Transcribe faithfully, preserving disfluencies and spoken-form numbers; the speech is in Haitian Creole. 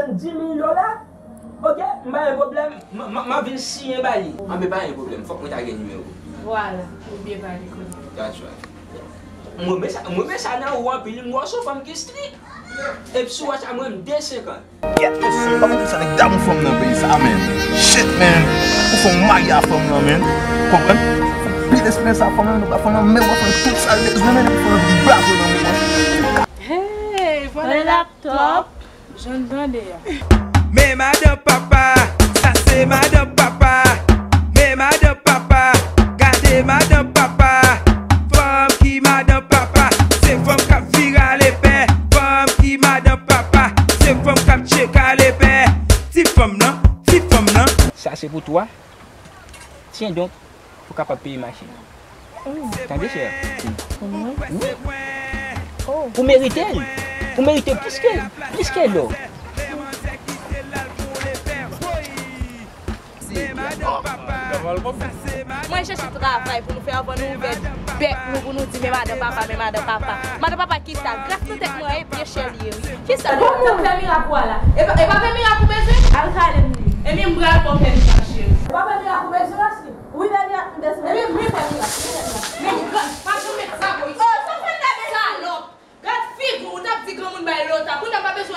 Di mil dola. Ok, m pa gen pwoblèm. M, m, m ap vin siyen ba li. Anben, pa gen pwoblèm. Fòk mwen ta gen nimewo. Vwala, ou byen pale kounye a. That's right. M renmen sa, m renmen sa nan ou anpil. M wè w se yon fanm ki strik. Epi si w wè sa, mwen, m de senkant. Get this shit. Kòman pou sa nèg damou fanm nan peyi sa, man? Shit, man. Ou fè yon maya fanm nan, man. Konprann? Pil espeyans a fanm nan, nou pa fanm nan, men w ap fè tout sa l bezwen, man, epi fanm nan vin blaze nan men mwen. Hey, vòlè laptop. Jan n tande a. Men madan papa, sa se madan papa. Men madan papa, gade madan papa. Fanm ki madan papa, se fanm k ap vire ale pè. Fanm ki madan papa, se fanm k ap tcheke ale pè. Ti fanm nan, ti fanm nan. Sa se pou twa. Tiens donc, pou kapab peye machin nan. Tande, chè. Pou mwen? Wi. Oh. Ou merite l. Ou merite plis ke, plis ke lò. Mwen chèche travay pou nou fè anvan nou ouvè bèk nou pou nou di men madan papa, men madan papa. Madan papa kisa? Gras nan tèt mwen, e vye chè li ye, wi. Kisa? Bon, ou fè mirak ou a la. E pa, e pa fè mirak ou bezwen? Al kale m li. Ebyen, m pral ba w fè mirak, cheri. E pa fè mirak ou bezwen, Ashley? Wi, bèl mirak m bezwen. Ebyen, vin fè mirak, vin fè mirak. Men, gad, pa janm met sa, boy. Oh, sa fè n gade. Salòp. Gad figi w, ou t ap di granmoun bay lota. Kounye a pa bezwen